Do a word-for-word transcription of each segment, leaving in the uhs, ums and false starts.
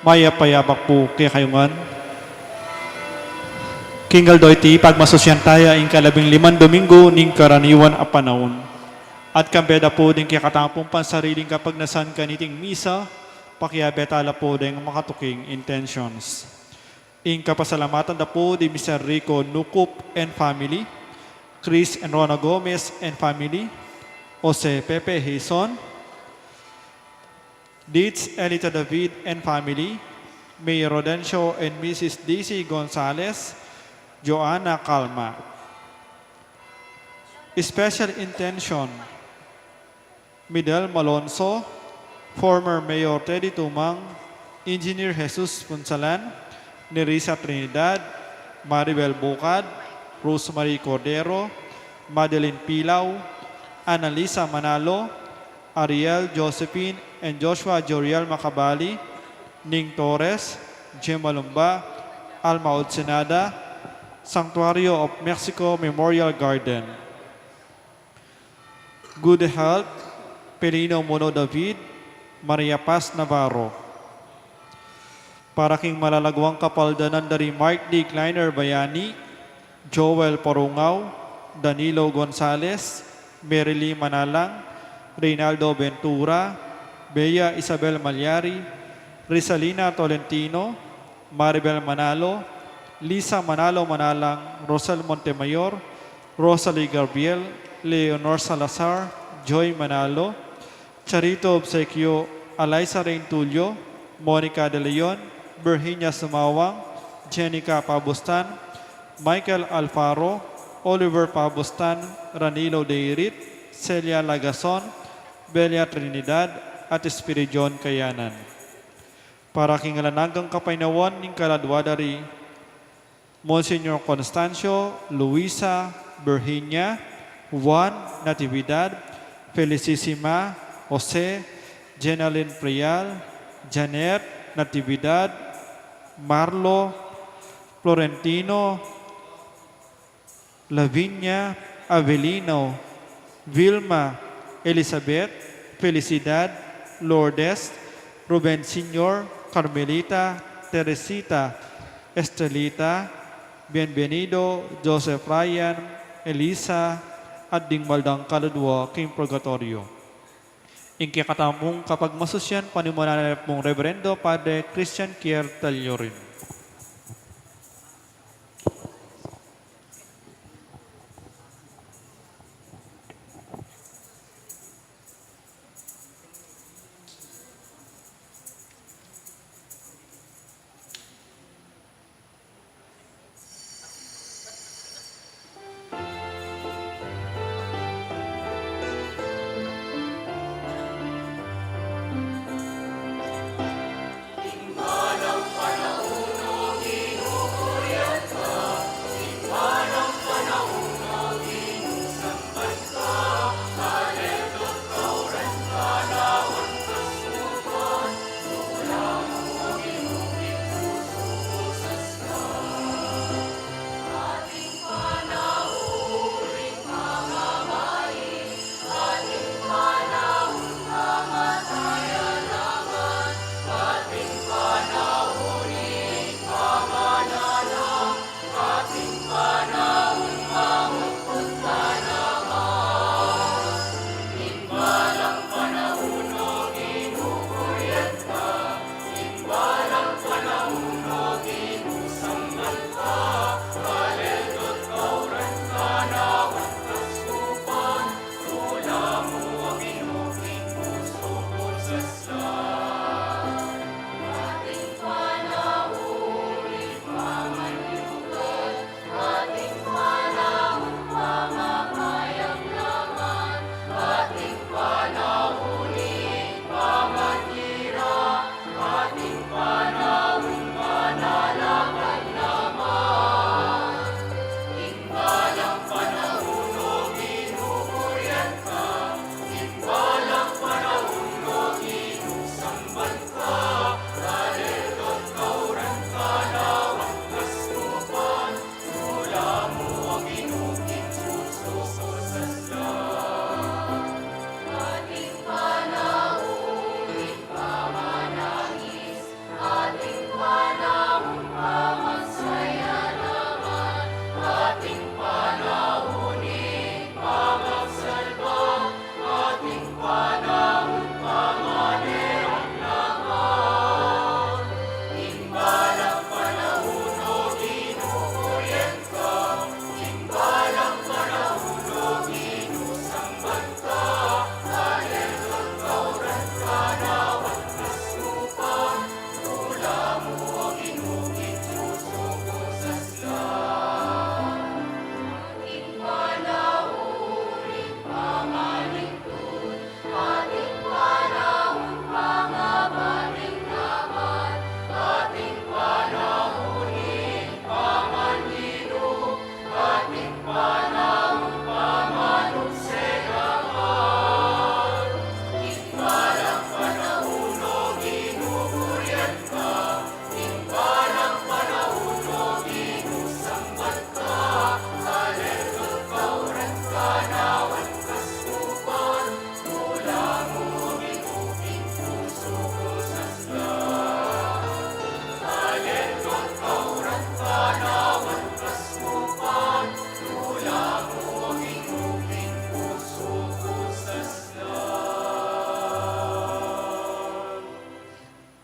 Mayap a yabak pu kekayu ngan. King aldo iti, pagmasusyan taya ing kalabing liman Domingo ning karaniwan a panaun. At kambe da pu ding kekatamung pansariling kapagnasan kaniting misa, pakiabe tala pu ding makatuking intentions. Ing kapasalamatan da pu di Mister Rico Nucup and family, Chris and Rona Gomez and family, Jose Pepe Hizon, Dids Elita David and family, Mayor Rodencio and Missus Daisy Gonzalez, Joanna Calma. Special intention, Midel Malonzo, former Mayor Teddy Tumang, Engineer Jesus Punsalan, Nerissa Trinidad, Maribel Bucad, Rosemary Cordero, Madeline Pilau, Annalisa Manalo, Ariel Josephine and Joshua Joriel Macabali, Ning Torres, Gemma Lumba, Alma Otsenada, Sanctuario of Mexico Memorial Garden. Good health, Pelino Mono David, Maria Paz Navarro. Para king malalaguang kapaldanan da ri Mark D. Kleiner Bayani, Joel Porungaw, Danilo Gonzales, Merily Manalang, Reynaldo Ventura, Bea Isabel Malyari, Risalina Tolentino, Maribel Manalo, Lisa Manalo Manalang, Rosel Montemayor, Rosalie Gabriel, Leonor Salazar, Joy Manalo, Charito Obsequio, Alaisa Reintulio, Monica De Leon, Virginia Sumawang, Jenica Pabustan, Michael Alfaro, Oliver Pabustan, Ranilo Deirit, Celia Lagason, Belia Trinidad, at Espiridion Kayanan. Para king alang anggang kapaynawan ning kaladua da ri Monsignor Constancio, Luisa, Virginia, Juan, Natividad, Felicissima, Jose, Jenalyn Prial, Janet, Natividad, Marlo, Florentino, Lavinia, Avelino, Vilma, Elizabeth, Felicidad, Lourdes, Ruben Senior, Carmelita, Teresita, Estelita, Bienvenido, Joseph Ryan, Elisa, at ding mal dang kaladua king purgatorio. Ing kekatamung kapagmasusyan, panimunan na pu nang Reverendo Padre Christian Kier Tallorin.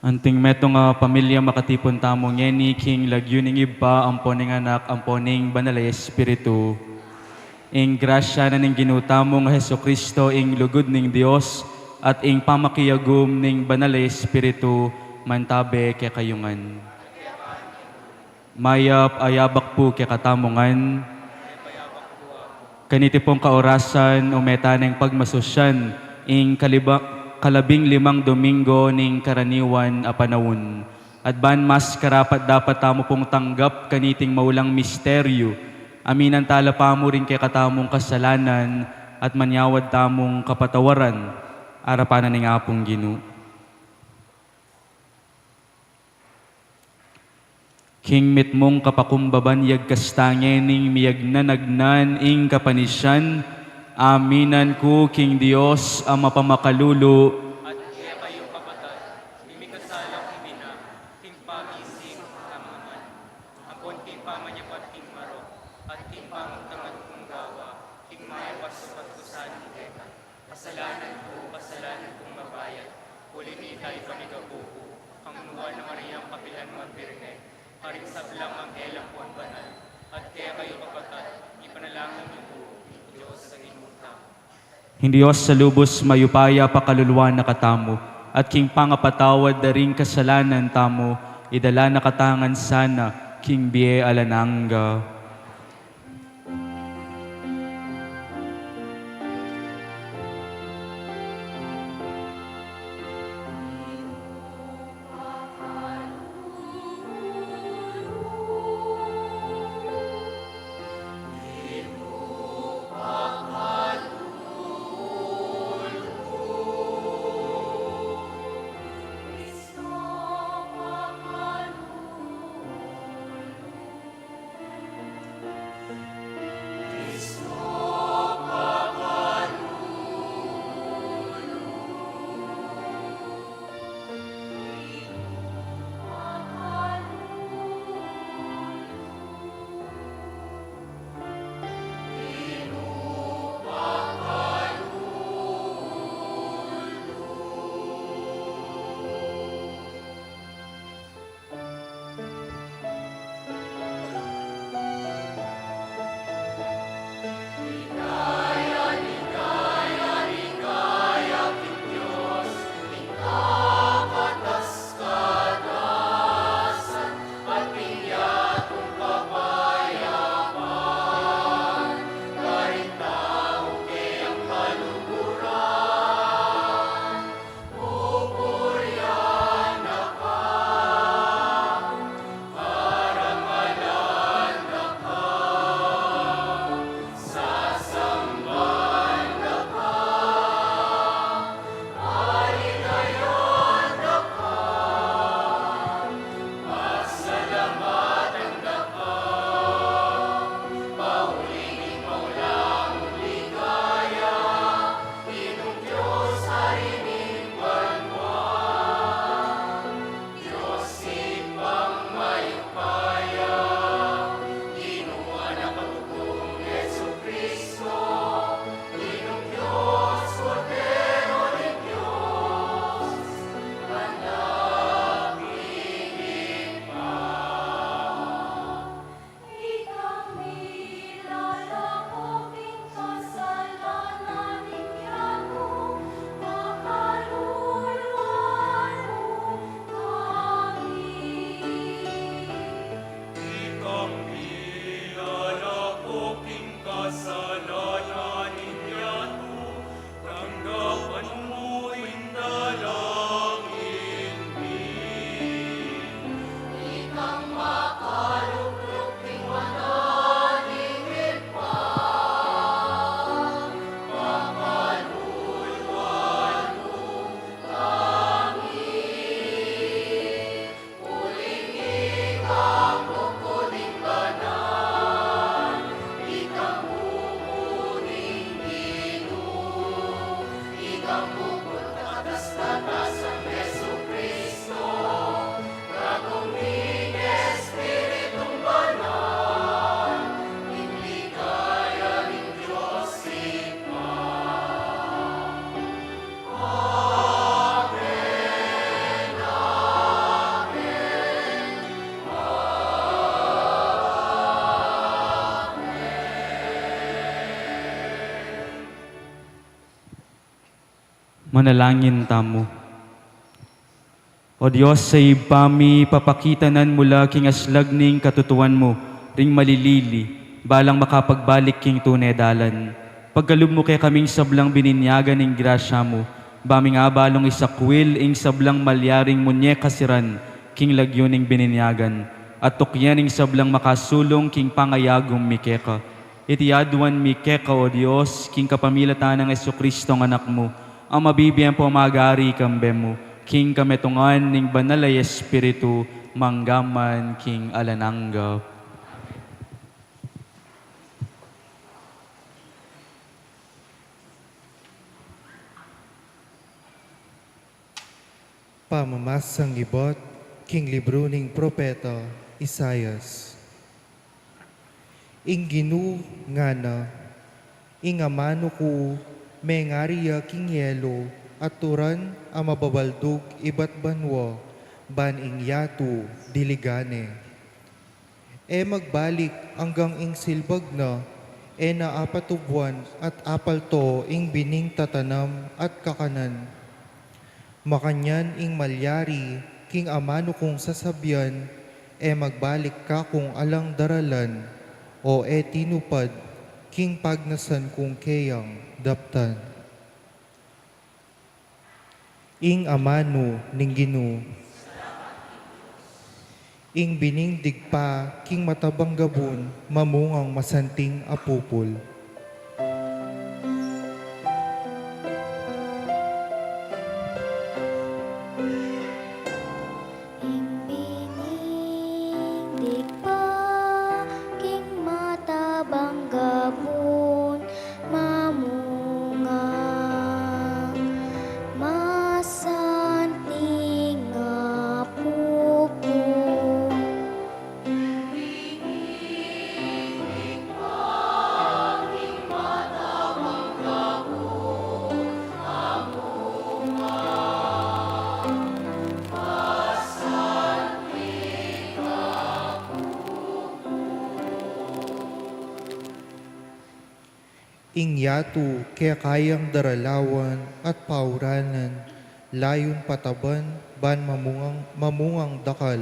Anting metung a pamilya, makatipun tamu ngeni king lagyu ning Ibpa, ampo ning Anak, ampo ning Banal a Espiritu. Ing grasya na ning Ginu tamung Jesucristo, ing lugud ning Dios, at ing pamakiagum ning Banal a Espiritu, mantabe kekayu ngan. Mayap a yabak pu kekatamu ngan. Kaniti pung kaorasan, ume ta neng pagmasusyan ing kaliba-, kalabing limang Domingo ning karaniwan a panaun. At ban mas karapat-dapat tamu pung tanggap kaniting maulang misteryu, aminan tala pamu ring kekatamung kasalanan at manyawad tamung kapatawaran arapan na ning Apung Ginu. King mitmung kapakumbaban, yagkas ta ngening miyagnanagnan ing kapanisian, aminan ku king Dios a mapamakalulu. At kekayu, kapatad, ing mikasala kung ibina, king pamising, tama man, ampon king pamanyapat king marok, at king pamagtangad kung gawa, king mayap a sukat ku sana keka. Kasalanan ku, kasalanan kung mabayat, uli na nita ipanyawad ku kang Nuan a Mariang kapilan man Birhen, karing sablang anghel ampon banal, at kekayu, kapatad, ipanalangin yu ku king Dios a Ginu tamu. Ing Dios a lubus mayupaya pakaluluan na katamu, at king pangapatawad da ring kasalanan tamu, idala na katamu ngan sana king bie alang angga. Manalangin tamu. O Dios a Ibpa mi, papakitanan mu la king aslag ning katutuan mu ring malilili, balang makapagbalik king tune dalan. Pagkalub mu kekaming sablang bininyagan ning grasya mu, ba ming abalung isakwil ing sablang malyaring munyekasiran king lagyu ning bininyagan, at tukyan ing sablang makasulung king pangayagum mi keka. Iti aduan mi keka, O Dios, king kapamilatan nang Jesucristo a Anak mu, a mabibie ampong magari kambe mu, king kametungan ning Banal a Espiritu, mangga man king alang angga. Pamamasang ibat king libru ning propeta Isaias. Ing Ginu ngana, ing amanu ku mengari ya king yelu, at turan a mababaldug ibat banua, ban ing yatu diligan ne. E magbalik anggang ing silbag na, e na apatubuan at apalto ing bining tatanam at kakanan. Makanyan ing malyari king amanu kung sasabian, e magbalik kakung alang daralan, o e tinupad king pagnasan kung keyang daptan. Ing amanu ning Ginu. Ing bining digpa king matabang gabun, mamungang masanting a pupul. Ing bining digpa king matabang gabun, mamungang masanting a pupul. Ing yatu kekayang daralawan at pauranan, layun pataban ban mamungang, mamungang dakal.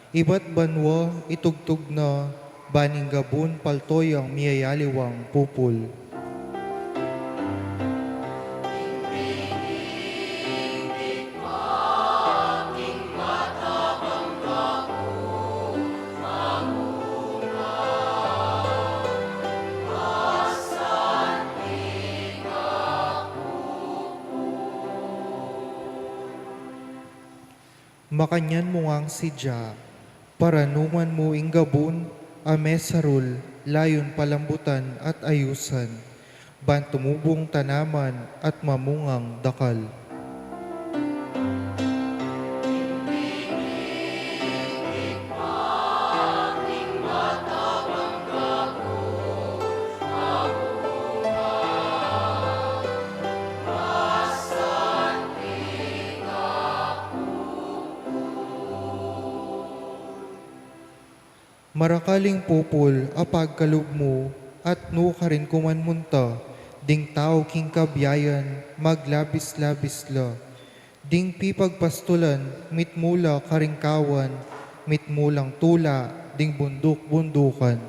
Ibat banua itugtug na, ban ing gabun palto yang miyayaliwang pupul. Makanyan mu ngang sidya, paranungan mu ing gabun a mesarul, layun palambutan at ayusan, ban tumubung tanaman at mamungang dakal. Marakal ing pupul a pagkalub mu, at nu karin ku man munta, ding tau king kabiayan maglabis-labis la. Ding pipagpastulan mitmu la karing kawan, mitmu lang tula ding bunduk-bundukan.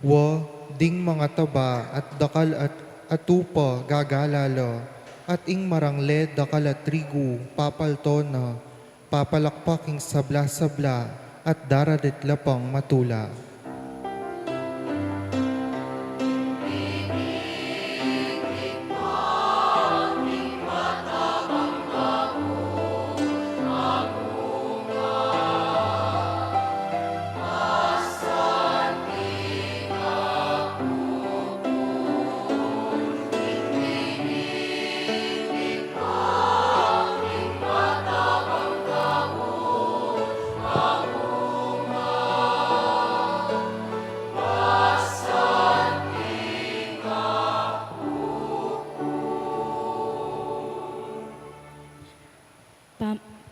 Wa, ding mangataba at dakal at, a tupa gagala la, at ing marangle dakal a trigu papalto na, papalakpak ing sabla-sabla, at daralit la pang matula.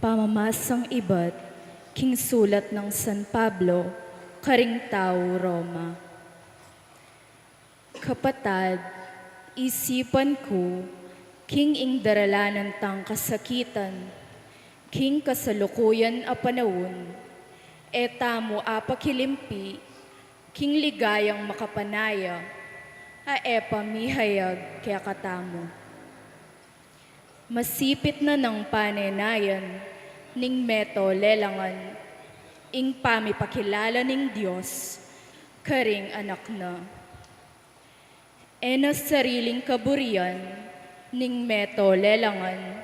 Pamamasang ibat king sulat nang San Pablo karing tau Roma. Kapatad, isipan ku, king ing daralanan tang kasakitan, king kasalukuyan a panaun, e tamu apakilimpi king ligayang makapanaya a e pa mihayag kekatamu. Masipit na nang panenayan ning meto lelangan ing pamipakilala ning Dios karing Anak na. E na sariling kaburian ning meto lelangan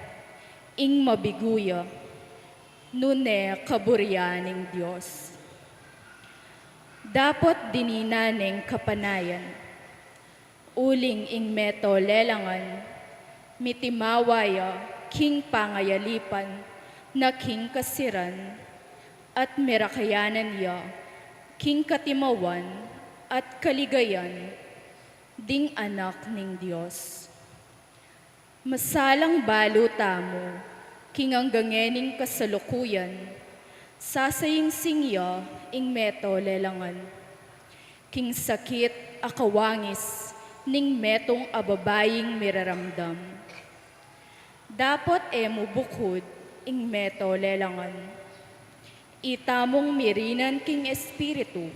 ing mabigu ya, nune kaburian ning Dios. Dapot dininan neng kapanayan. Uling ing meto lelangan, mitimawa ya king pangayalipan na king kasiran, at merakayanan ya king katimawan at kaligayan ding anak ning Dios. Masalang balu tamu, king anggang ngening kasalukuyan, sasaingsing ya ing meto lelangan. King sakit a kawangis ning metung a babaing miraramdam. Dapot e mu bukud ing meto lelangan. Itamung mirinan king Espiritu,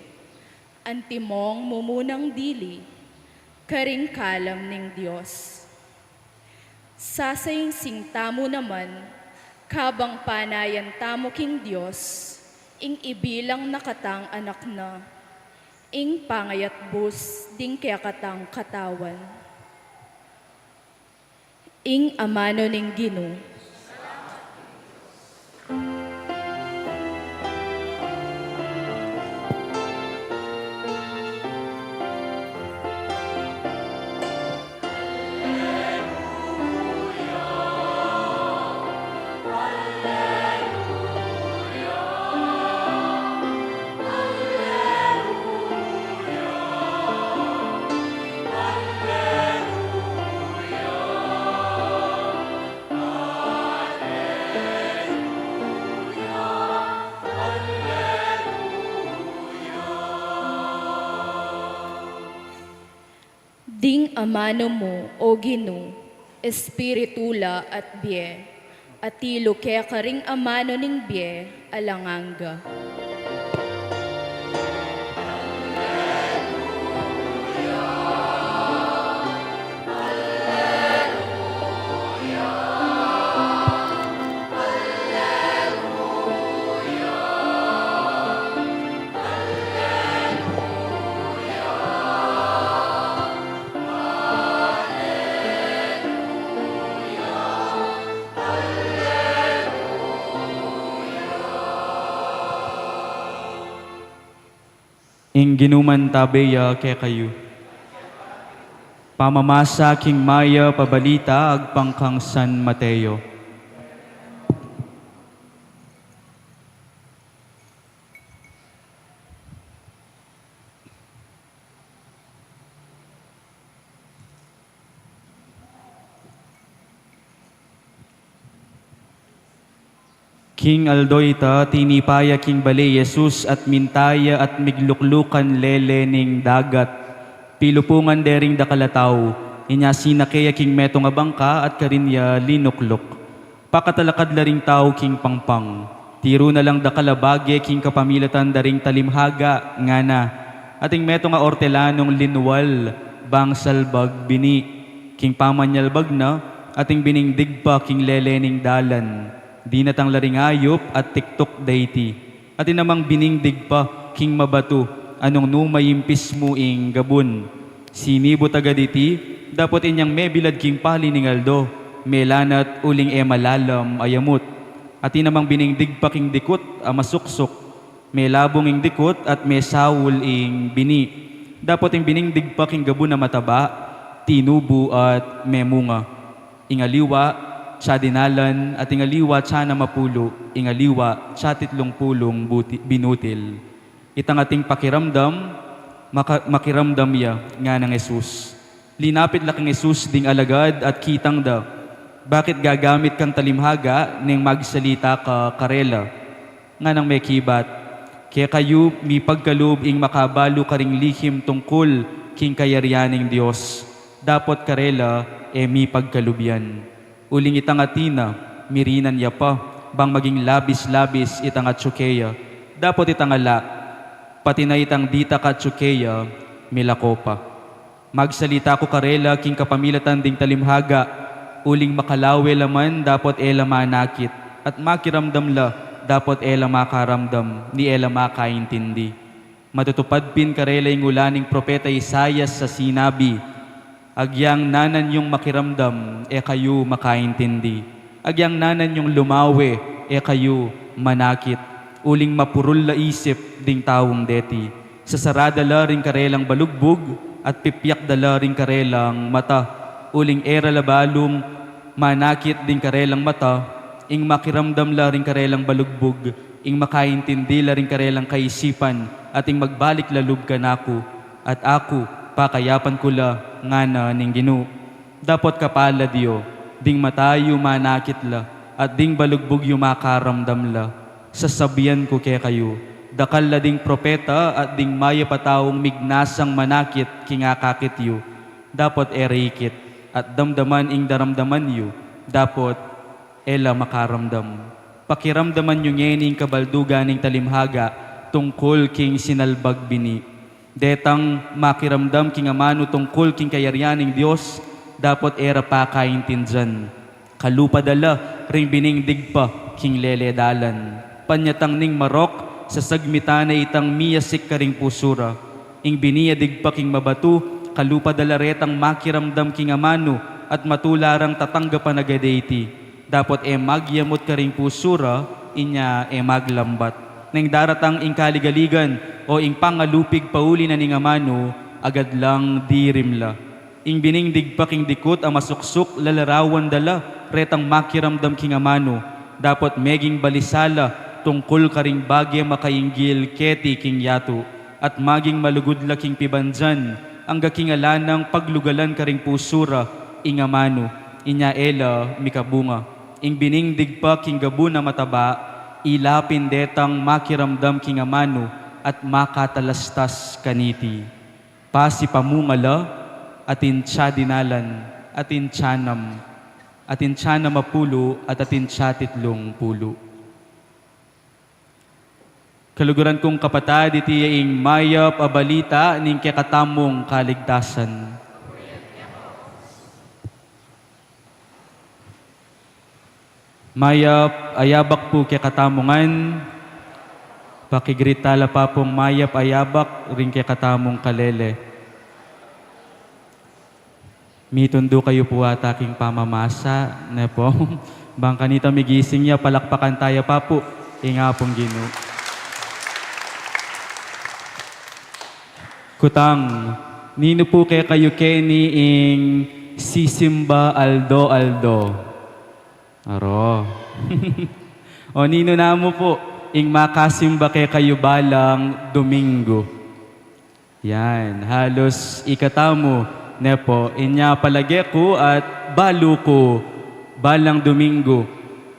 antimong mumunang dili karing kalam ning Dios. Sasaingsing tamu naman, kabang panayan tamu king Dios, ing ibilang na katang anak na, ing pangayatbus ding kekatang katawan. Ing amanu ning Ginu. Ding amanu mu, o Ginu, espiritu la at bie, atilu ke karing amanu ning bie alang angga. Ing Ginu mantabe ya kekayu. Pamamasa king mayap a balita agpang kang San Mateo. King aldo ita, tinipa ya king bale i Jesus at minta ya at migluklukan lele ning dagat. Pilupungan de ring dakal a tau, inya sinake ya king metung a bangka at karin ya linukluk. Pakatalakad la ring tau king pangpang. Tiru na lang dakal a bage king kapamilatan da ring talimhaga, ngana. Ating metung a ortelanung linwal, bang salbag bini. King pamanyalbag na, ating bining digpa king lele ning dalan. Dinatang la ring ayup at tiktuk da iti. Atin namang bining digpa king mabatu, a nung nu maimpis mu ing gabun. Sinibut agad iti, dapot inyang mebilad king pali ning aldo, melanat uling e malalam a yamut. Atin namang bining digpa king dikut a masuksuk. Melabung ing dikut at mesaul ing bini. Dapot ing bining digpa king gabun a mataba, tinubu at memunga. Ing aliwa, tsa dinalan, at ing aliwa, tsa na mapulu, ing aliwa, tsa titlung pulung buti-, binutil. Itang ating pakiramdam, maka-, makiramdam ya, nganang Jesus. Linapit la kang Jesus ding alagad at kitang da. Bakit gagamit kang talimhaga neng magsalita ka karela? Nganang mekibat, kekayu mipagkalub ing makabalu karing lihim tungkul king kayarian ning Dios, dapot karela e mipagkalub yan. Uling itang atina, mirinan ya pa, bang maging labis-labis itang atsu keya, dapot itang ala, pati na itang ditak atsu keya, milako pa. Magsalita ku karela king kapamilatan ding talimhaga, uling makalawe la man dapot e la manakit, at makiramdam la dapot e la makaramdam, ni e la makaintindi. Matutupad pin karela ing ula ning propeta Isaias a sinabi, "Agyang nanan yung makiramdam, e kayu makaintindi. Agyang nanan yung lumawe, e kayu manakit. Uling mapurul la isip ding taung deti. Sasara da la ring karelang balugbug, at pipiak da la ring karelang mata. Uling e ra la balung manakit ding karelang mata, ing makiramdam la ring karelang balugbug, ing makaintindi la ring karelang kaisipan, at ing magbalik la lub kanaku, at aku, pakayapan ku la, ngana ning Ginu. Dapot kapalad yu, ding mata yu manakit la, at ding balugbug yu makaramdam la. Sasabian ku kekayu, dakal la ding propeta at ding mayap a taung mignasang manakit king akakit yu, dapot e ra ikit, at damdaman ing daramdaman yu, dapot e la makaramdam. Pakiramdaman yu ngeni ing kabaldugan ning talimhaga tungkul king sinalbag bini. Detang makiramdam king amanu tungkul king kayarian ning Dios, dapot e ra pakaintindian. Kalupa da la ring bining digpa king lele dalan. Panyatang ning marok, sasagmitan na itang miyasik karing pusu ra. Ing bini a digpa king mabatu, kalupa da la retang makiramdam king amanu, at matula rang tatanggapan agad iti. Dapot e magyamut karing pusu ra, inya e maglambat. Neng daratang ing kaligaligan, o ing pangalupig pauli na ning amanu, agad lang dirim la. Ing bining digpa king dikut a masuksuk, lalarawan da la retang makiramdam king amanu, dapot meging balisa la tungkul karing bage makainggil keti king yatu, at maging malugud la king pibandian, angga king ala nang paglugalan karing pusu ra ing amanu, inya e la mikabunga. Ing bining digpa king gabun a mataba, ila pin detang makiramdam king amanu, at makatalastas kaniti. Pasipamunga la, atin tsa dinalan, atin tsa nam, atin tsa nam a pulu, at atin tsa titlung pulu. Kaluguran kung kapatad, iti ya ing mayap a balita ning kekatamung kaligtasan. Mayap a yabak pu kekatamu ngan, pakigreet tala pa pung mayap a yabak ring kekatamung kalele. Mitundu kayu pu ata king pamamasa, ne pu? Bang kanita migising ya, palakpakan taya pa pu ing Apung Ginu. Kutang, ninu pu kekayu keni ing sisimba aldo-aldo? Aro. O ninu namu pu ing makasimba kekayu balang Domingo? Yan, halus ikatamu, ne pu? Inya palage ku at balu ku, balang Domingo,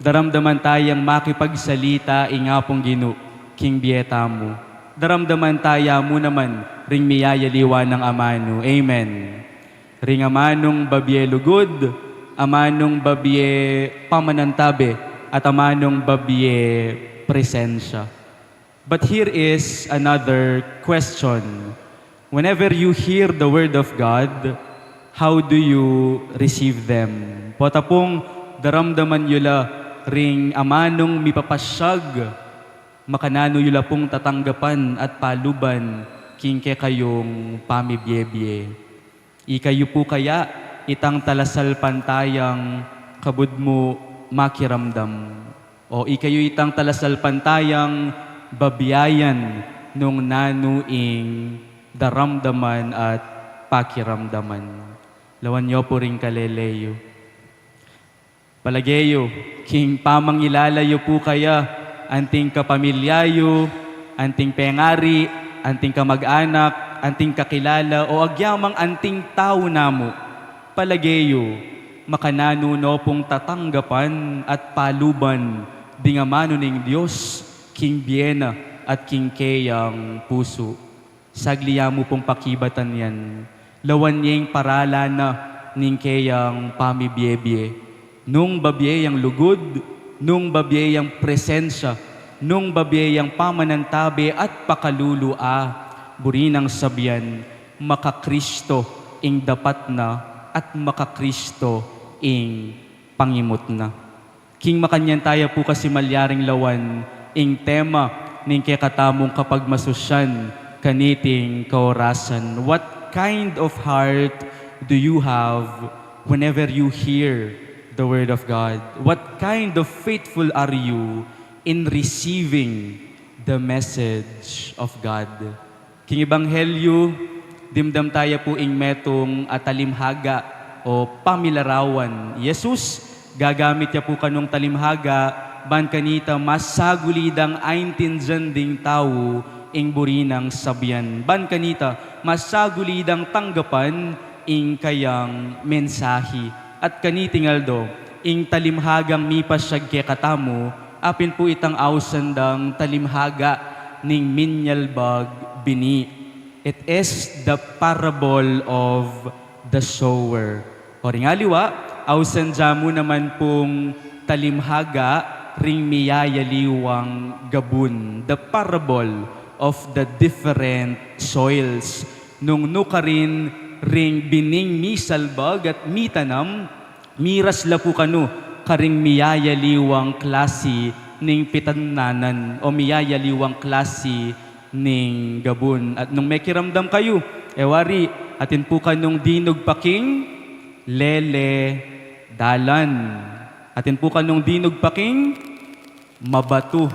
daramdaman tayang makipagsalita ing Apung Ginu king bie tamu. Daramdaman taya mu naman ring miyayaliwa nang amanu. Amen. Ring amanung babie lugud, amanung babie pamanantabe, at amanung babie presensya. But here is another question. Whenever you hear the word of God, how do you receive them? Pota pung daramdaman yu la ring amanung mipapasyag, makananu yu la pung tatanggapan at paluban king kekayung pamibiebie? Ikayu pu kaya itang talasalpantayang kabud mu makiramdam? O ikayu itang talasalpantayang babiayan nung nanu ing daramdaman at pakiramdaman? Lawan yu pu ring kalele yu. Palage yu, king pamangilala yu pu kaya, anting kapamilya yu, anting pengari, anting kamag-anak, anting kakilala, o agyamang anting tau namu. Palage yu, makananu no pung tatanggapan at paluban ding amanu ning Dios king bie na at king keyang pusu. Sagli ya mu pung pakibatan yan. Lawan yeng paralan na ning keyang pamibie-bie. Nung babie yang lugud, nung babie yang presensya, nung babie yang pamanantabe at pakalulu a, buri nang sabian, maka-Kristo ing dapat na at maka-Kristo ing pangimut na. King makanyan taya pu kasi malyaring lawan ing tema ning kekatamung kapagmasusyan kaniting kaorasan. What kind of heart do you have whenever you hear the word of God? What kind of faithful are you in receiving the message of God? King Ebanghelyu, dimdam taya pu ing metung a talimhaga o pamilarawan. Jesus, gagamit ya pu kanung talimhaga, ban kanita mas sagulidang aintindian ding tau ing buri nang sabian. Ban kanita mas sagulidang tanggapan ing kayang mensahi. At kaniting aldo, ing talimhagang mipasyag kekatamu, apin pu itang ausan dang talimhaga ning minyalbag bini. It is the parable of the sower. O ring aliwa, ausan da mu naman pung talimhaga ring miyayaliwang gabun. The parable of the different soils. Nung nukarin ring bining misalbag at mitanam, miras la pu kanu karing miyayaliwang klasi ning pitannanan o miyayaliwang klasi ning gabun. At nung mekiramdam kayu, e wari, atin pu kanung dinug pa king lele dalan. Atin pu kanung dinug pa king mabatu.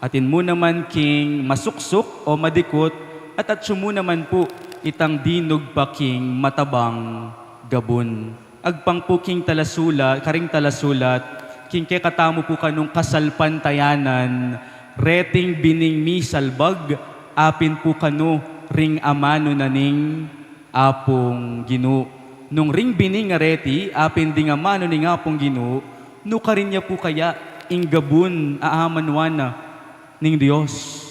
Atin mu naman king masuksuk o madikut, at atyu mu naman pu itang dinug pa king matabang gabun. Agpang pu king talasulat, karing talasulat, king kekatamu pu kanung kasalpantayanan, reting bining misalbag, apin pu kanu ring amanu na ning Apung Ginu. Nung ring bining a reti, apin ding amanu ning Apung Ginu, nukarin ya pu kaya ing gabun a amanuan na ning Dios?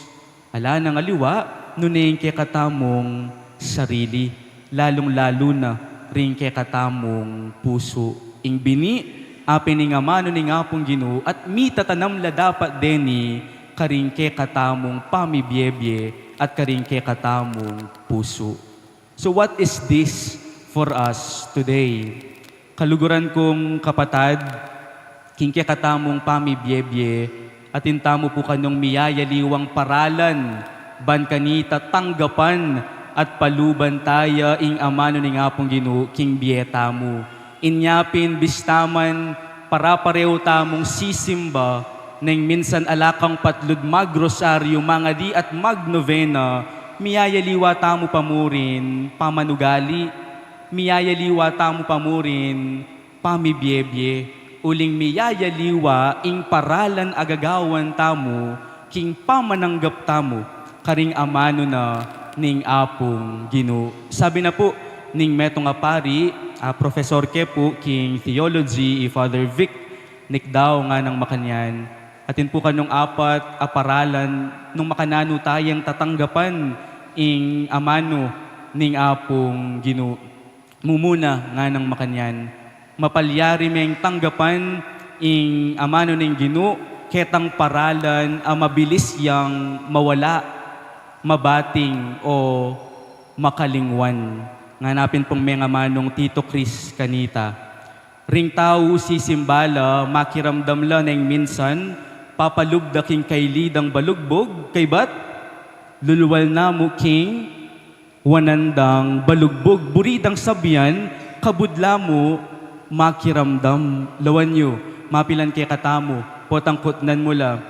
Ala nang aliwa, nune ing kekatamung sarili, lalung-lalu na ring kekatamung pusu. Ing bini, apin ing amanu ning Apung Ginu, at mitatanam la dapat deni karing kekatamung pamibie-bie at karing kekatamung pusu. So what is this for us today? Kaluguran kung kapatad, king kekatamung pamibie-bie, atin tamu pu kanung miyayaliwang paralan, ban kanita tanggapan at paluban taya ing amanu ning Apung Ginu king bie tamu. Inya pin bista man, para-pareho tamung sisimba, neng minsan ala kang patlud magrosaryu, mangadi at magnovena, miyayaliwa tamu pa mu rin pamanugali, miyayaliwa tamu pa mu rin pamibie-bie, uling miyayaliwa ing paralan a gagawan tamu, king pamananggap tamu karing amanu na ning Apung Ginu. Sabi na pu ning metung a pari, a profesor ke pu king theology, i Father Vic Nicdao, nganang makanyan, atin pu kanung apat a paralan nung makananu tayang tatanggapan ing amanu ning Apung Ginu. Mumuna, nganang makanyan, mapalyari meng tanggapan ing amanu ning Ginu ketang paralan a mabilis yang mawala, mabating, o makalingwan. Ngana pin pung mengamanung Tito Chris kanita, ring tau sisimba la, makiramdam la neng minsan papalub da king kaili dang balugbug, kaybat lulwal na mu king wanan dang balugbug. Buri dang sabian, kabud la mu makiramdam. Lawan yu, mapilan kekatamu, potang kutnan mu la,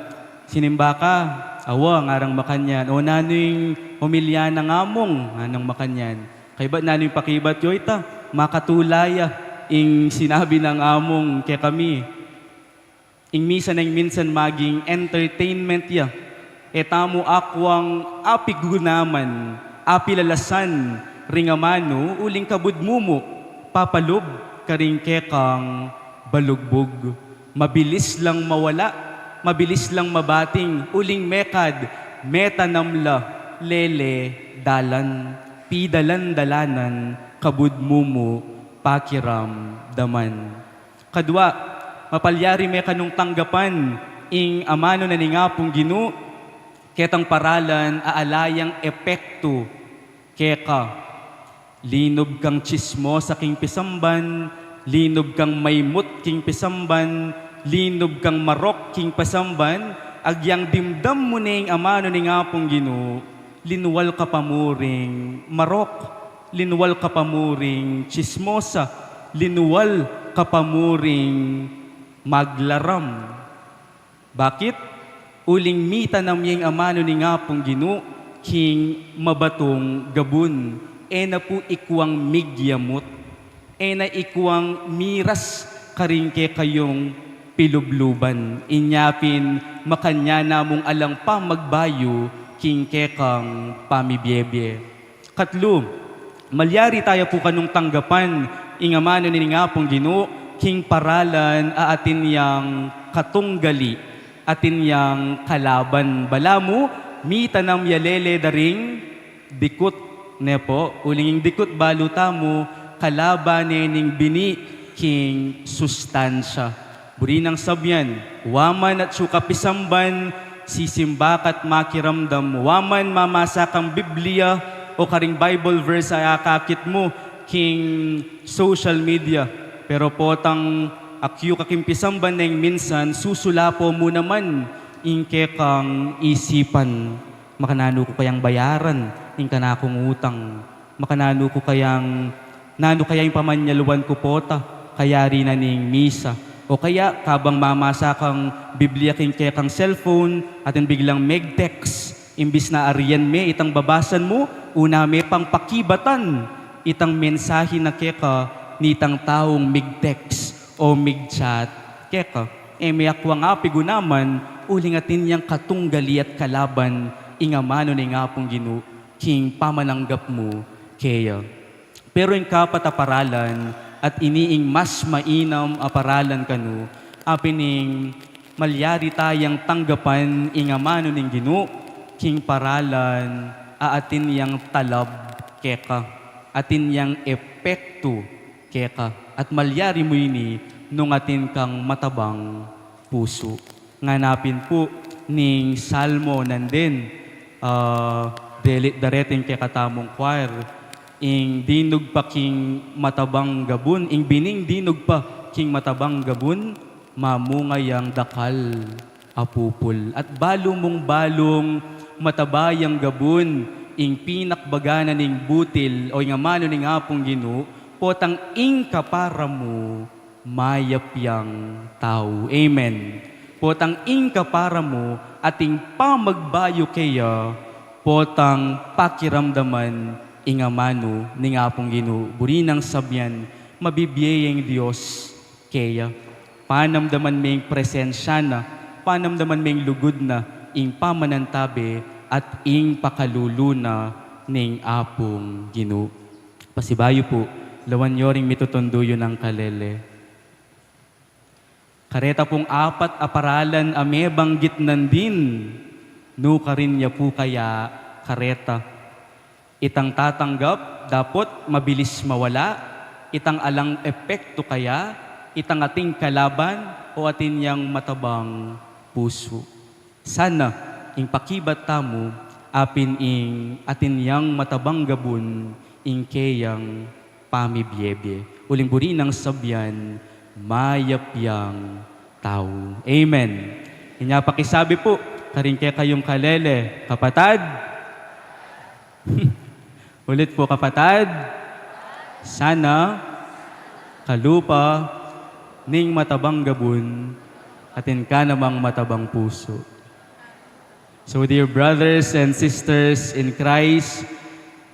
"Sinimba ka?" "Awa," ngarang makanyan. "O nanu ing homilya nang amung?" nganang makanyan. "Kaybat nanu ing pakibat yu?" "Ita, makatula ya ing sinabi nang amung kekami." Ing misa neng minsan maging entertainment ya. E tamu akwang apigunaman, apilalasan ring amanu, uling kabud mu mu papalub karing kekang balugbug. Mabilis lang mawala, mabilis lang mabating, uling mekad, metanam la, lele, dalan, pidalan-dalanan, kabud mumu, pakiramdaman. Kadwa, mapalyari me kanung tanggapan ing amanu na ning Apung Ginu, ketang paralan a ala yang epektu keka. Linub kang tsismosa king pisamban, linub kang maimut king pisamban, linub kang marok king pisamban, agyang dimdam mu ne ing amanu ning Apung Ginu, linwal ka pa mu ring marok, linwal ka pa mu ring tsismosa, linwal ka pa mu ring maglaram. Bakit? Uling mitanam ya ing amanu ning Apung Ginu king mabatung gabun, e na pu ikuang migyamut, e na ikuang miras karing kekayung pilubluban. Inya pin makanyan na mung alang pamagbayu king kekang pamibiebie. Katlu, malyari taya pu kanung tanggapan ing amanu ning Apung Ginu king paralan a atin yang katunggali, atin yang kalaban. Balamu, mitanam ya lele da ring dikut, ne pu, uling ing dikut balu tamu, kalaban ne ning bini king sustansya. Buri nang sabyan, wa man atsu ka pisamban, sisimba ka't makiramdam, wa man mamasa kang Biblia o karing Bible verse a akakit mu king social media, pero potang akyu ka king pisamban neng minsan, susulapo mu naman ing kekang isipan. Makananu ku kayang bayaran ing kanakung utang? Makananu ku kayang, nanu kaya ing pamanyaluan ku pota kayari na ning misa? O kaya, kabang mamasa kang Biblia king kekang cellphone, atin biglang meg-text, imbis na arian me itang babasan mu, una me pang pakibatan itang mensahe na keka nitang taung mig-text o mig-chat keka. E me akuang apigunaman, uling atin yang katunggali at kalaban ing amanu ning Apung Ginu king pamananggap mu keya. Pero ing kapat a paralan, at ini ing mas mainam a paralan kanu, apin ing malyari tayang tanggapan ing amanu ning Ginu king paralan a atin yang talab keka, atin yang epektu keka, at malyari mu ini nung atin kang matabang pusu. Ngana pin pu ning Salmo nandin, ah, delit dareting kekatamung choir, ing dinug pa king matabang gabun, ing bining dinug pa king matabang gabun, mamunga yang dakal a pupul. At balu mung balung mataba yang gabun, ing pinakbaga na ning butil, o ing amanu ning Apung Ginu, potang ing kapara mu, mayap yang tau. Amen. Potang ing kapara mu, ating pamagbayu keya, potang pakiramdaman ing amanu ning Apung Ginu. Buri nang sabyan, mabibie ya ing Dios keya. Panamdaman me ing presensya na, panamdaman me ing lugud na, ing pamanantabe at ing pakalulu na ning Apung Ginu. Pasibayu pu, lawan yu ring mitutundu yu nang kalele. Kareta pung apat a paralan a mebanggit nandin, nukarin ya pu kaya kareta? Itang tatanggap, dapot mabilis mawala, itang alang epektu kaya, itang ating kalaban, o atin yang matabang pusu. Sana ing pakibat tamu, apin ing atin yang matabang gabun, ing keyang pamibiebie. Uling buri nang sabyan, mayap yang tau. Amen. Inya pakisabi pu karing kekayung kalele, kapatad. Ulit pu, kapatad. Sana kalupa ning matabang gabun, atin ka namang matabang pusu. So, dear brothers and sisters in Christ,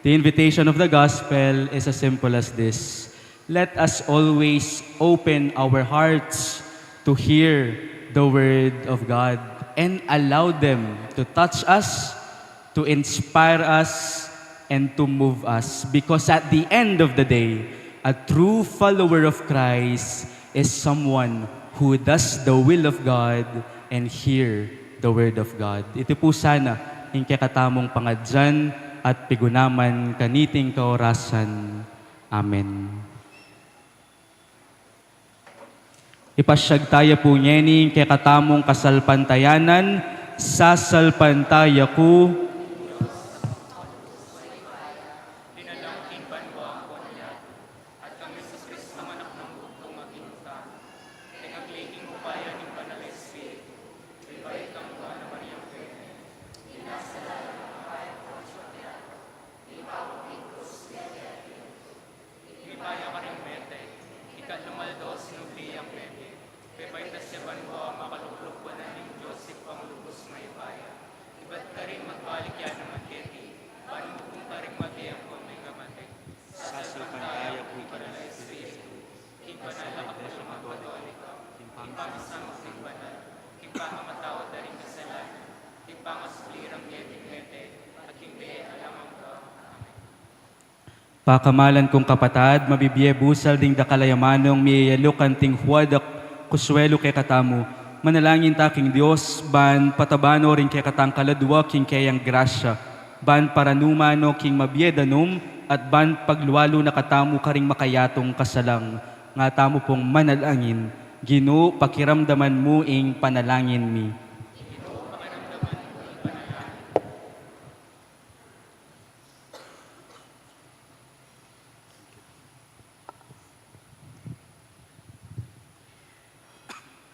the invitation of the gospel is as simple as this. Let us always open our hearts to hear the word of God and allow them to touch us, to inspire us, and to move us. Because at the end of the day, A true follower of Christ is someone who does the will of God and hear the word of God. Iti pu sana ing kekatamung pangadyan at pigunaman kaniting kaorasan. Amen. Ipasyag taya pu ngeni ing kekatamung kasalpantayanan, sasalpantaya ku. Linalang king banua ampon yatu, at kang Jesus Cristo, anak nang bugtung a Ginung Tau, tinagli king upaya ning Banal a Espiritu, mibait kang Nuan a Mariang Birhen, pinasalanan king upaya nang Poncio Pilato, ipako king krus, mete at tintu. Mipaya karing mete, ika lumala, sinubli yang mete, pepaitas ya banua, makaluklub wanan ning Dios Ibpang lubus mayupaya. Ibat karin magbalik ya naman keti, ban mukung karing mate ampon mengamate. Sasalpantaya ku king Banal a Espiritu, king Banal a Kapesyang Katoliko, king pamisamak ning banal, king pangamatawad da ring kasalanan, king pangasubli rang keting mete, at king bie alang angga. Pakamalan kung kapatad, mabibie busal ding dakal a amanung miyayalu kanting huadak kusuelu kekatamu. Manalangin ta king Dios ban pataban no ring kekatang kaladua king keyang grasya, ban paranuman no king mabie danum, at ban paglualu na katamu karing makayatung kasalang. Nga tamu pung manalangin. Ginu, pakiramdaman mu ing panalangin mi.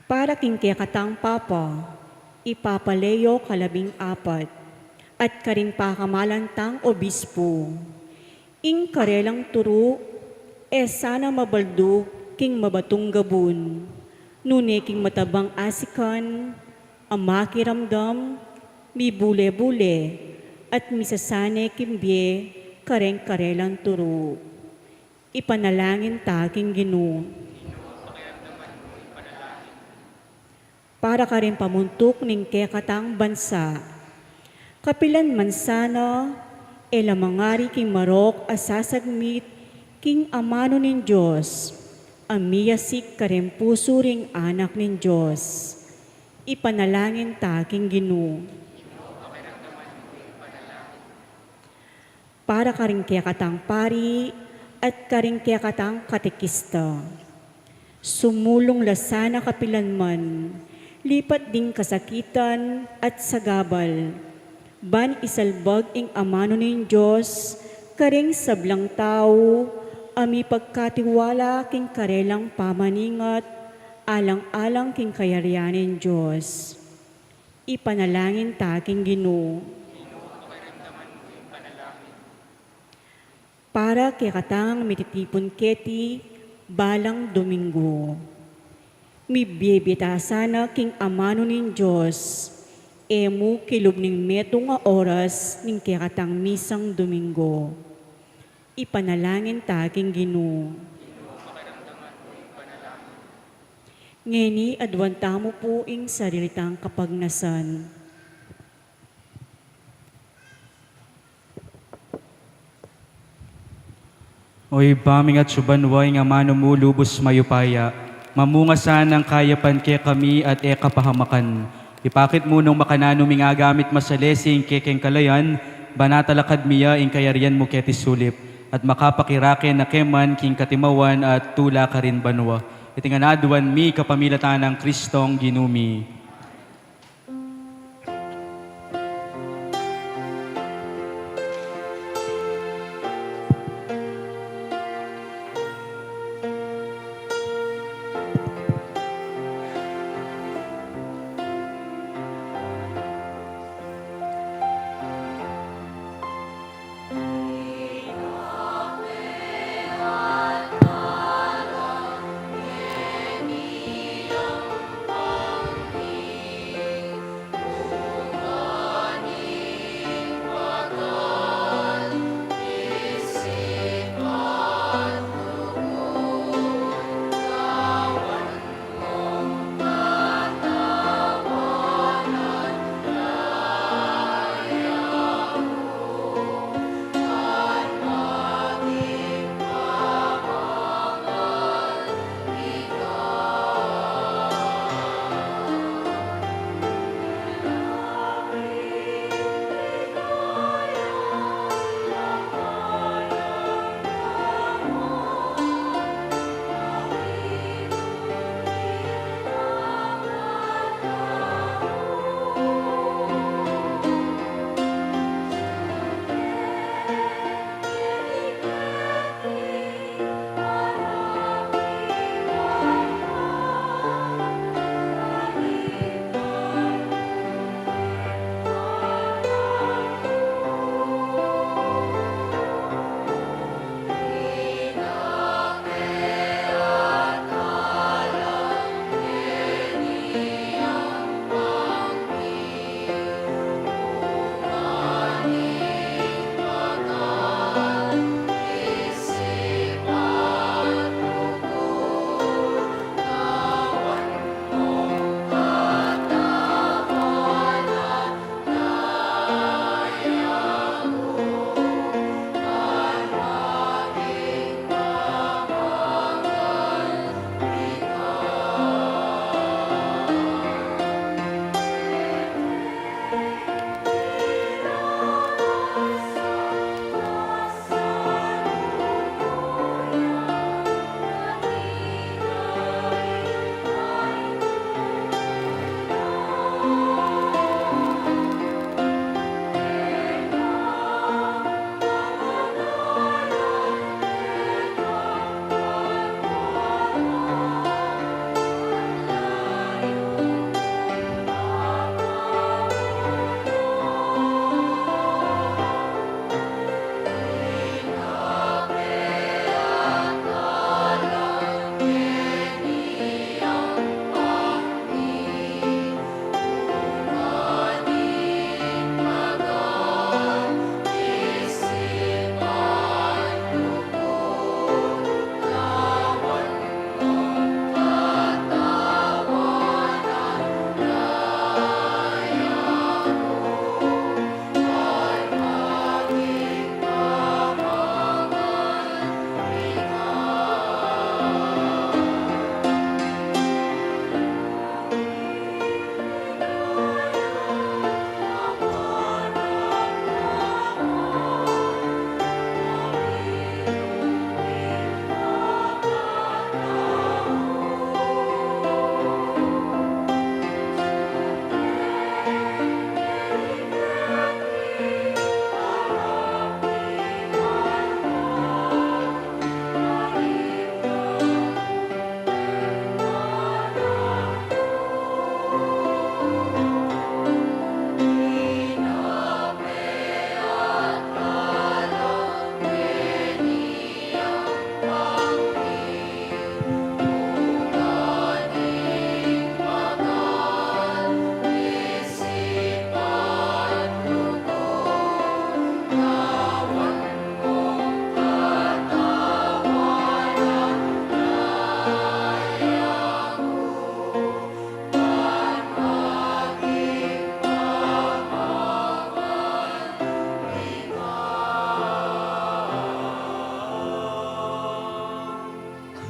Para king kekatang Papa, i Papa Leo kalabing apat, at karing pakamalan tang obispu, ing karelang turu e sana mabaldug king mabatung gabun, nune king matabang asikan, a makiramdam, mibule-bule, at misasane king bie kareng karelang turu. Ipanalangin ta king Ginu. Para karing pamuntuk ning kekatang bansa. Kapilan man sana e la mangari king marok a sasagmit king amanu ning Dios, a miyasik kareng pusu ring anak ning Dios. Ipanalangin ta king Ginu. Para karing kekatang pari at karing kekatang katekista. Sumulung la sana kapilan man, lipat ding kasakitan at sagabal, ban isalbag ing amanu ning Dios kareng sablang tau a mipagkatiwala king karelang pamaningat alang-alang king kayarian ning Dios. Ipanalangin ta king Ginu. Para kekatang mititipun keti balang Domingo. Mibie-bie ta sana king amanu ning Dios, e mu kilub ning metung a oras ning kekatang misang Domingo. Ipanalangin ta king Ginu. Ngeni aduan tamu pu ing sarili tang kapagnasan. O Ibpa ming atsu banua, ing amanu mu lubus mayupaya, mamunga sana nang kayapan kekami at e kapahamakan. Ipakit mu nung makananu ming agamit masalese ing kekeng kalayan, ban atalakad mi ya ing kayarian mu keti sulip, at makapakirake na ke man king katimawan at tula karin banua. Iti ngan aduan mi kapamilatan nang Kristong Ginu mi.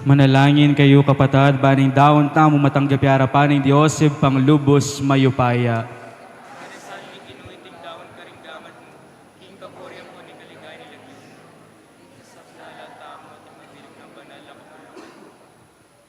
Manalangin kayu, kapatad, ban ing daun tamu matanggap ya arapan ning Dios Ibpang lubus mayupaya.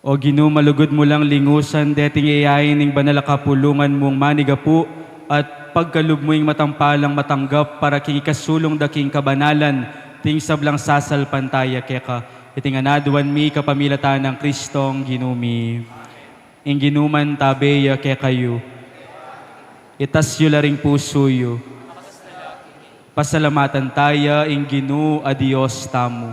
O Ginu, malugud mu lang lingusan deting yayain ning banal a kapulungan mung manigapu, at pagkalub mu ing matampalang matanggap para king ikasulung da king kabanalan ding sablang sasalpantaya keka. Iti ngan aduan mi kapamilatan nang Kristong Ginu mi. Ing Ginu mantabe ya kekayu. Itas yu la ring pusu yu. Pasalamatan taya ing Ginu a Dios tamu.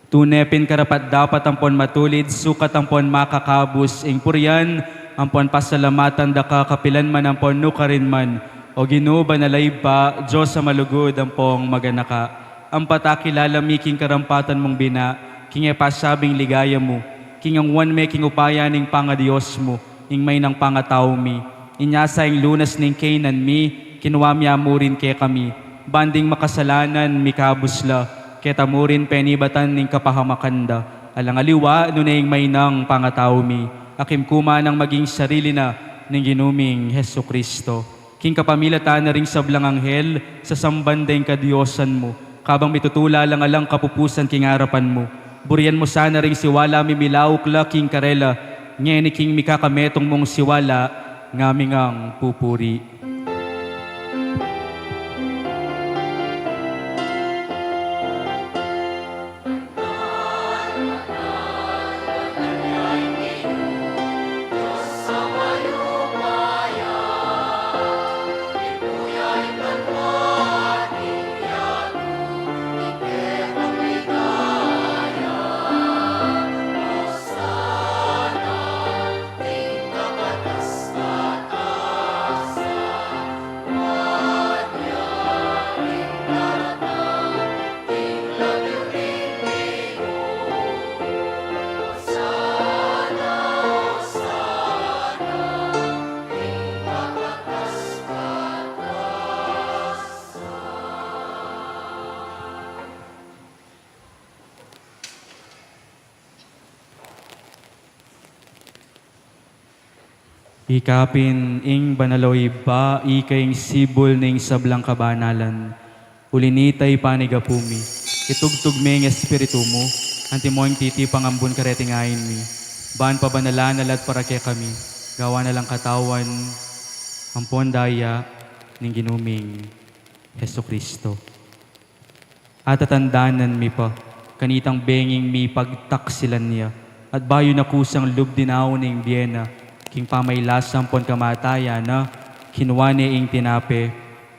Tune pin karapat-dapat ampon matulid, sukat ampon makakabus ing purian ampon pasalamatan da ka kapilan man ampon nukarin man, O Ginu, banal a Ibpa, Dios a malugud ampong maganaka. Ampat akilala mi king karampatan mung bina, king e pasabing ligaya mu, king angwan me king upaya ning pangadios mu, ing mainang pangatau mi. Inya sa ing lunas ning kaynan mi, kinua mi ya murin kekami, ban ding makasalanan mikabus la, keta murin penibatan ning kapahamakan da. Alang aliwa, nune ing mainang pangatau mi, a kimku man nang maging sarili na ning Ginu ming Jesucristo. King kapamilatan na ring sablang anghel, sasamban da ing kadiosan mu, kabang mitutula lang alang kapupusan king arapan mu. Burian mu sana ring siwala mi milauk la king karela, ngeni king mikakametung mung siwala, ngami ngang pupuri. Ika pin ing banal, o Ibpa, ika ing sibul ning sablang kabanalan. Uli na nita, ipanigapu mi, itugtug me ing Espiritu mu, antimo ing titipang ambun kareting ain mi, ban pabanalan na la at para kekami, gawan na lang katawan ampon daya ning Ginu ming Jesucristo. Atatandanan mi pa kanitang benging mipagtaksilan ya, at bayu na kusang lub dinaun ing bie na, king pamailasa ampon kamatayan na, kinua ne ing tinape,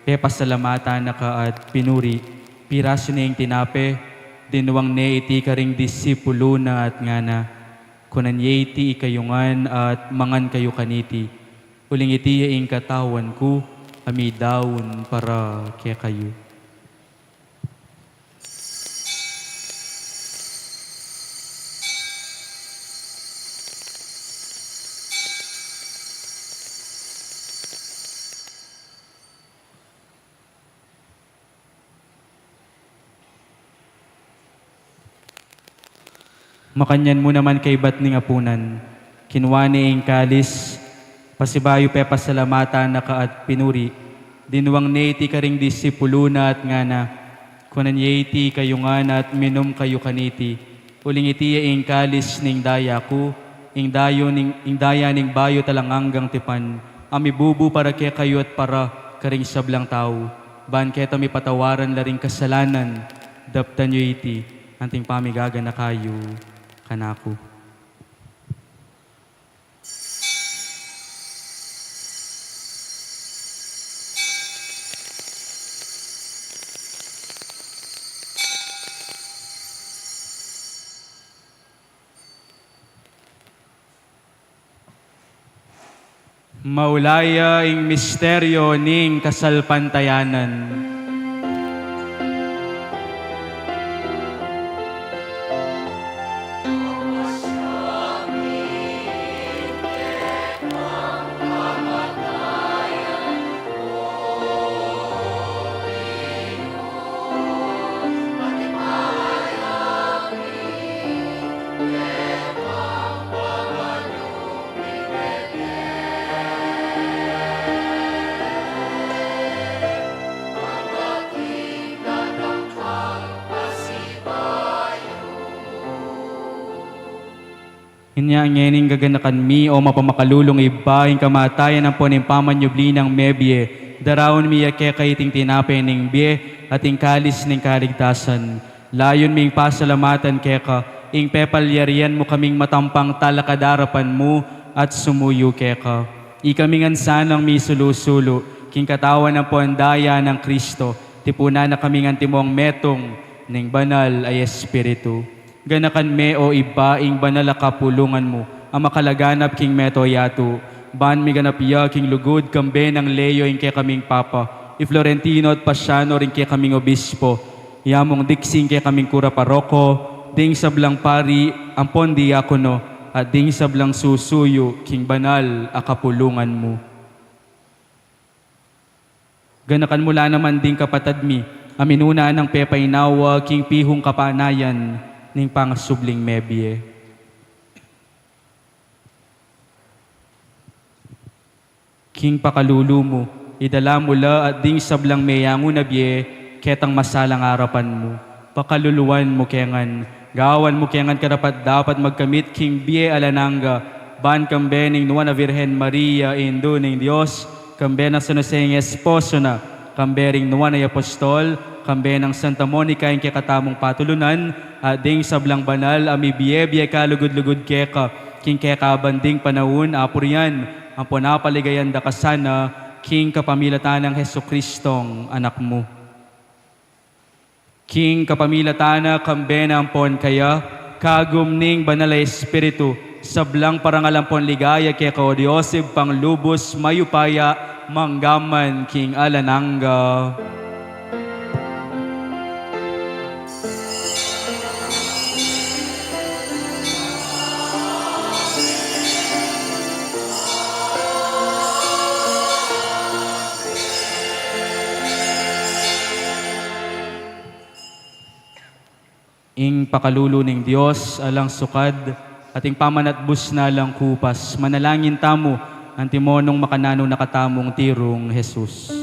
pepasalamatan na ka at pinuri, pirasu ne ing tinape, dinwang ne iti karing disipulu na at ngana: Kunan ye iti ikayu ngan at mangan kayu kaniti, uling iti ya ing katawan ku a midaun para kekayu. Makanyan mu naman kaibat ning apunan, kinua ne ing kalis, pasibayu pepasalamatan na ka at pinuri, dinwang ne iti karing disipulu na at ngana: Kunan ye iti ikayu ngan at minum kayu kaniti, uling iti ya ing kalis ning daya ku, ing dayu ning, ing daya ning bayu't alang anggang tipan, a mibubu para kekayu at para karing sablang tau, ban keta mipatawaran la ring kasalanan. Daptan yu iti, anting pamigaganaka yu kanaku. Maulaya ing misteryo ning kasalpantayanan. Inya ngening gaganakan mi, o mapamakalulung Ibpa, ing kamatayan ampon ing pamanyubli nang mebie, daraun mi ya keka iting tinape ning bie at ing kalis ning kaligtasan. Layun ming pasalamatan keka ing pepalyarian mu kaming matampang talakad arapan mu at sumuyu keka. Ikami ngan sanang misulu-sulu king katawan ampon daya nang Kristo, tipunan na kaming antimong metung ning Banal a Espiritu. Ganakan me, o Ibpa, ing banal a kapulungan mu a makalaganap king mabilug a yatu, ban miganap ya king lugud kambe nang Leo ing kekaming Papa, i Florentino at Pasiano ring kekaming Obispo, i Among Dixie ing kekaming Kura Paroko, ding sablang pari ampon diakono, at ding sablang susuyu king banal a kapulungan mu. Ganakan mu la naman ding kapatad mi a minuna nang pepainawa king pihung kapanayan ning pangasubling mebie. King pakalulu mu, idala mu la at ding sablang meyangu na bie ketang masalang arapan mu. Pakaluluan mu ke ngan, gawan mu ke ngan karapat-dapat magkamit king bie alang angga, ban kambe ning Nuan a Virgen Maria, Indu ning Dios, kambe nang San Jose ing esposo na, kambe ring Nuan a Apostol, kambe nang Santa Monica ing kekatamung patulunan, at ding sablang banal a mibie-bie kalugud-lugud keka, king kekabang ding panaun, apurian ampon apaligayan da ka sana, king kapamilatan nang Jesucristong Anak mu. King kapamilatan na, kambe na ampon kaya, kagum ning Banal a Espiritu, sablang parangal ampon ligaya keka, o Dios, Ibpang lubus mayupaya, mangga man king alang angga. Ing pakalulu ning Dios alang sukad, at ing pamanatbus na alang kupas. Manalangin tamu, antimo nung makananu na katamung tirung Jesus.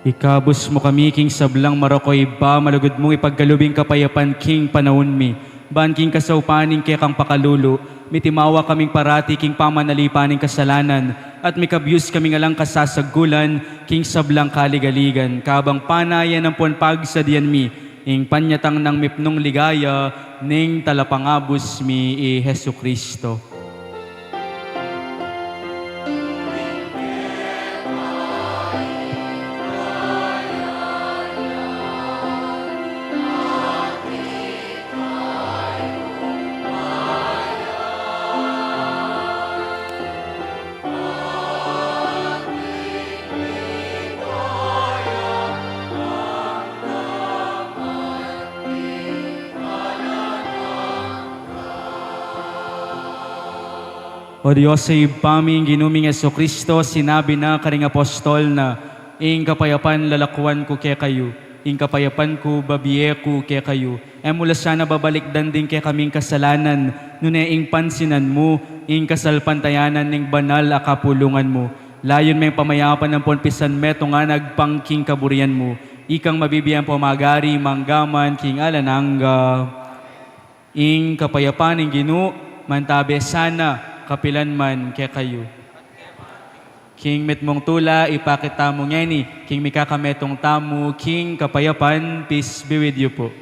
Ikabus mu kami king sablang marok, o Ibpa, malugud mung ipagkalub ing kapayapan king panaun mi. Ban king kasaupan ning kekang pakalulu, mitimawa kaming parati king pamanalipan ning kasalanan, at mikabyus kaming alang kasasagkulan king sablang kaligaligan, kabang panayan ampon pagsadian mi ing panyatang nang mipnung ligaya ning Talapangabus mi i Jesucristo. O Dios, Ibpa mi, ing Ginu ming Jesucristo, sinabi na karing apostol na, "Ing kapayapan lalakuan ku kekayu, ing kapayapan ku babie ku kekayu." E mu la sana babalikdan ding kekaming kasalanan, nune ing pansinan mu ing kasalpantayanan ning banal a kapulungan mu. Layun meng pamayapan ampon pisan metung a nagpang king kaburian mu. Ikang mabibie ampon magari mangga man king alang angga. Ing kapayapan ning Ginu mantabe sana kapilan man kekayu. King mitmung tula, ipakit tamu ngeni king mikakametung tamu king kapayapan. Peace be with you po.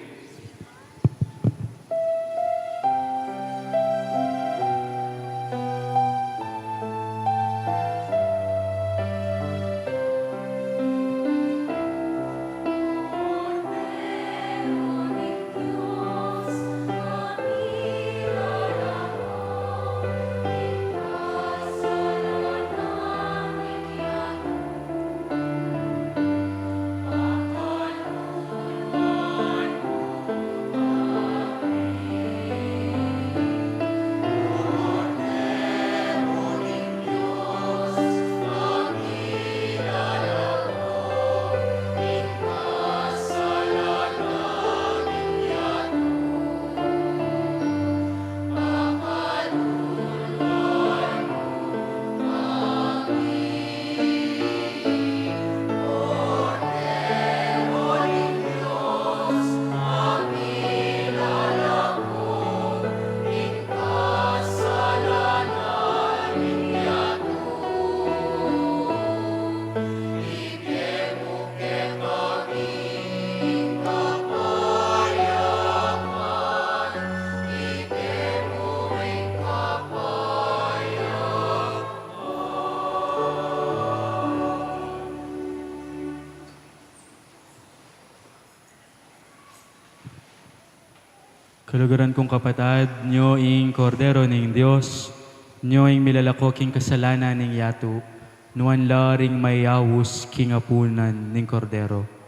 Kaluguran kung kapatad, nyo ing Kordero ning Dios, nyo ing milalako king kasalanan ning yatu, nuan la ring mayaus king apunan ning Kordero.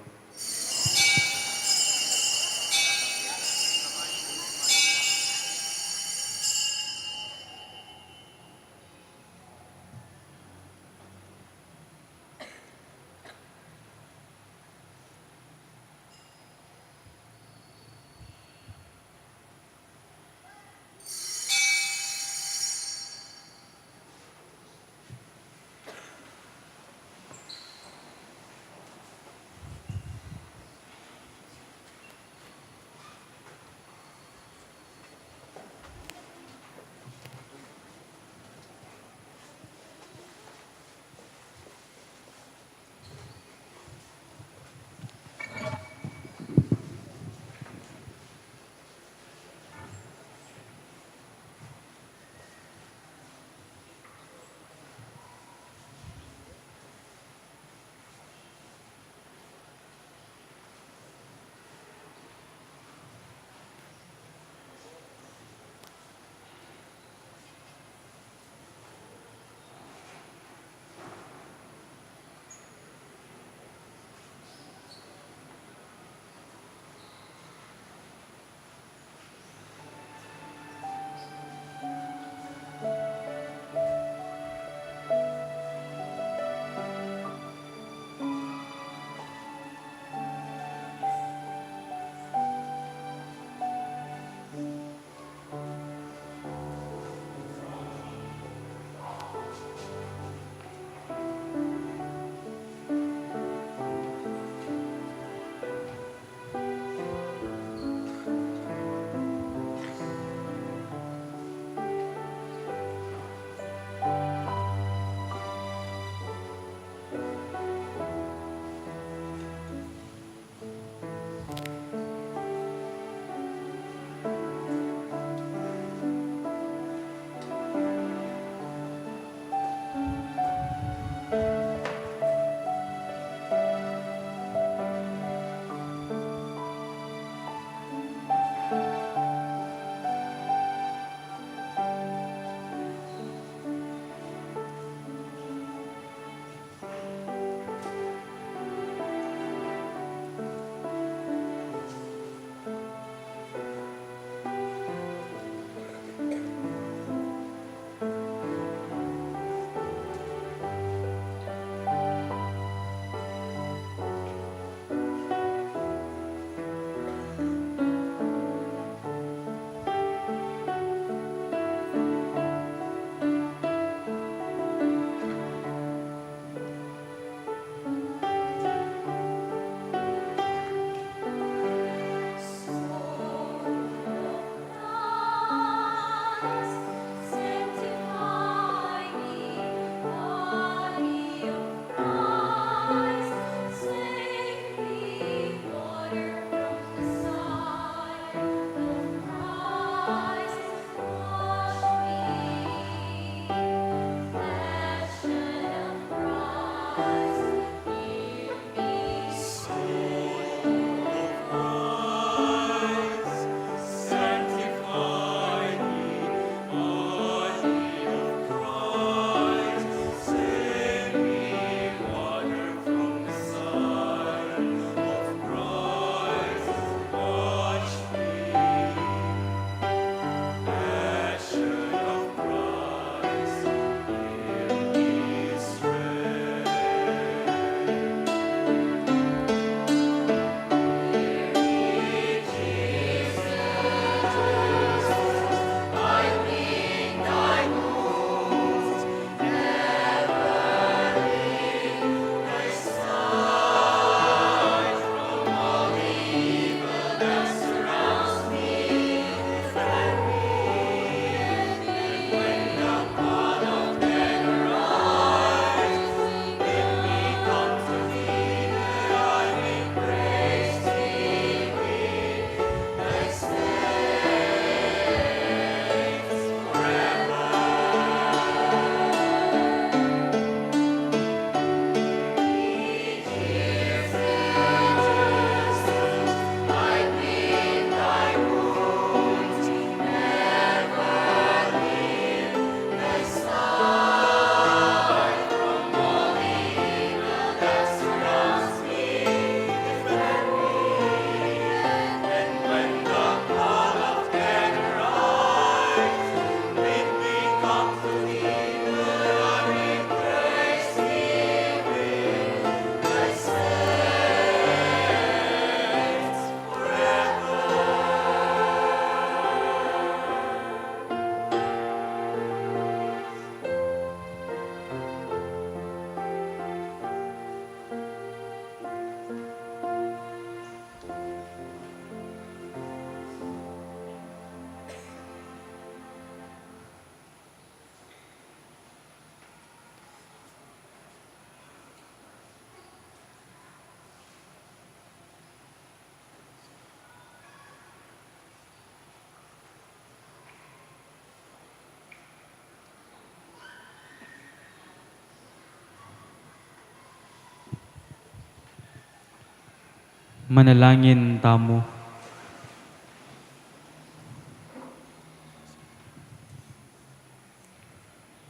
Manalangin tamu.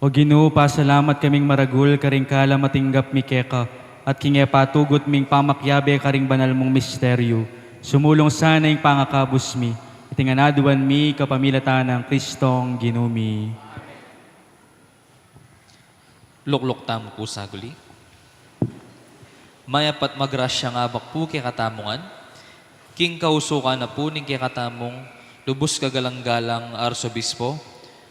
O Ginu, pasalamat kaming maragul karing kalam a tinggap mi keka, at king e patugut ming pamakyabe karing banal mung misteryu. Sumulung sana ing pangakabus mi, iti ngan aduan mi kapamilatan nang Kristong Ginu mi. Lukluk tamu pu saguli. Mayap at magrasyang abak pu kekatamu ngan, king kausukan na pu ning kekatamung lubus kagalang-galang Arsobispo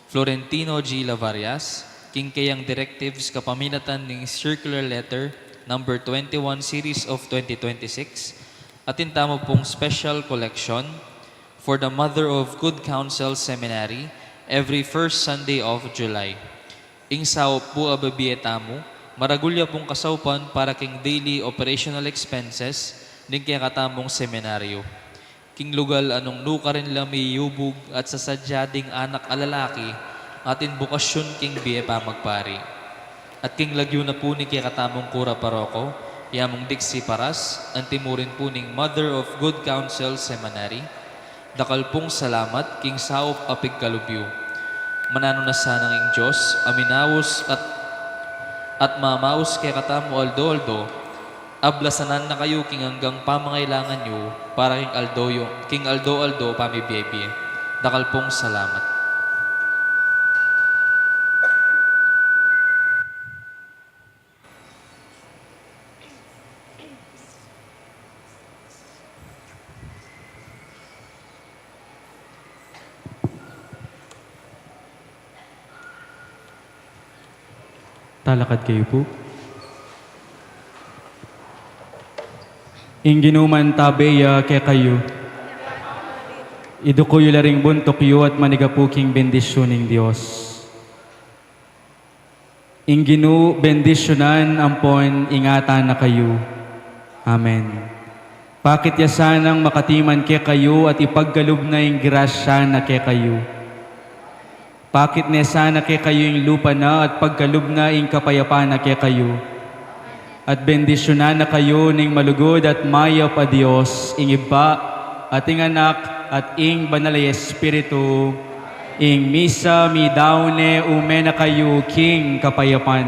Florentino G. Lavarias, king keyang directives kapamilatan ning Circular Letter number twenty-one series of twenty twenty-six, atin tamu pung special collection for the Mother of Good Counsel Seminary every first Sunday of July. Ing saup pu a bibie tamu, maragul ya pung kasaupan para king daily operational expenses ning kekatamung seminaryo. King lugal a nung nukarin la miyubug at sasadya ding anak a lalaki, atin bukasyun king bie pamagpari. At king lagyu na pu ning kekatamung kura paroko, Yamung Dixie Paras, antimurin pu ning Mother of Good Counsel Seminary, dakal pung salamat king saup a pigkalub yu. Mananu na sanang ing Dios a minaus at, at mamaus kekatamu aldo-aldo, ablasanan na kayu king anggang pamangailangan yu para king aldo yu, king aldo-aldo pamibie-bie. Dakal pung salamat. Talakad kayu pu. Ing Ginu mantabe ya kekayu. Iduku yu la ring buntuk yu at manigapu king bendisyun ning Dios. Ing Ginu bendisyunan ampon ingatan na kayu. Amen. Pakit ya sanang makatiman kekayu at ipagkalub na ing grasya na kekayu. Pakit ne sana kekayu ing lupa na at pagkalub na ing kapayapan na kekayu. At bendisyunan na kayu ning malugud at mayap a Dios, ing Ibpa, at ing Anak, at ing Banal a Espiritu. Ing misa midaun ne, ume na kayu king kapayapan.